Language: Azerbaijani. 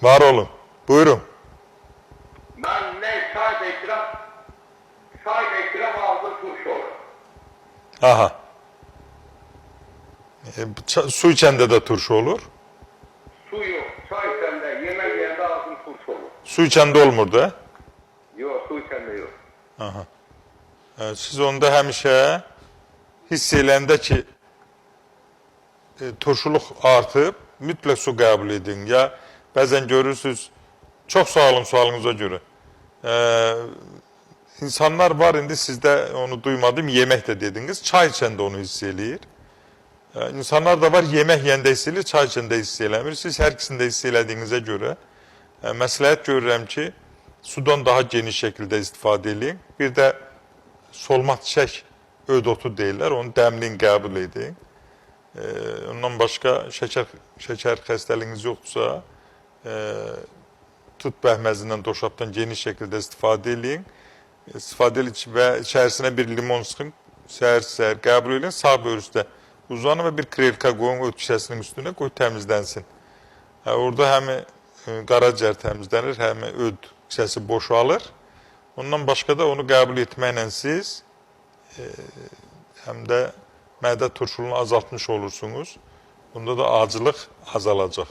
Var olun. Buyurun. Mən nə çay da içirəm, çay da içirəm, ağzım turşu olur. Aha. Su içəndə də turşu olur. Su yox, çay içəndə, yemək yeyəndə ağzım turşu olur. Su içəndə olmur da. Yox, su içəndə yox. Siz onda həmişə hiss eləndə ki, turşuluq artıb, mütləq su qəbul edin. Ya bəzən görürsünüz, çox sağ olun sualınıza görə. İnsanlar var indi sizdə onu duymadım, yemək də dediniz, çay içəndə onu hiss eləyir. İnsanlar da var, yemək yeyəndə hiss eləyir, çay içəndə hiss eləmir. Siz hər ikisini də hiss elədiyinizə görə məsləhət görürəm ki, sudan daha geniş şəkildə istifadə eləyin. Bir də solma çiçək öd otu deyirlər, onu dəmləyin, qəbul edin. Ondan başqa şəkər xəstəliyiniz yoxdursa, tut bəhməzindən, doşabdan geniş şəkildə istifadə eləyin. İstifadə eləyin və içərisinə bir limon sıxın, səhər-səhər qəbul eləyin, sağ böyrüstə uzanın və bir krelka qoyun öd kisəsinin üstünə, qoy təmizlənsin. Orada həm qaraciyər təmizlənir, həm öd kisəsi boşalır. Ondan başqa da onu qəbul etməklə siz həm də mədə turşuluğunu azaltmış olursunuz. Bunda da acılıq azalacaq.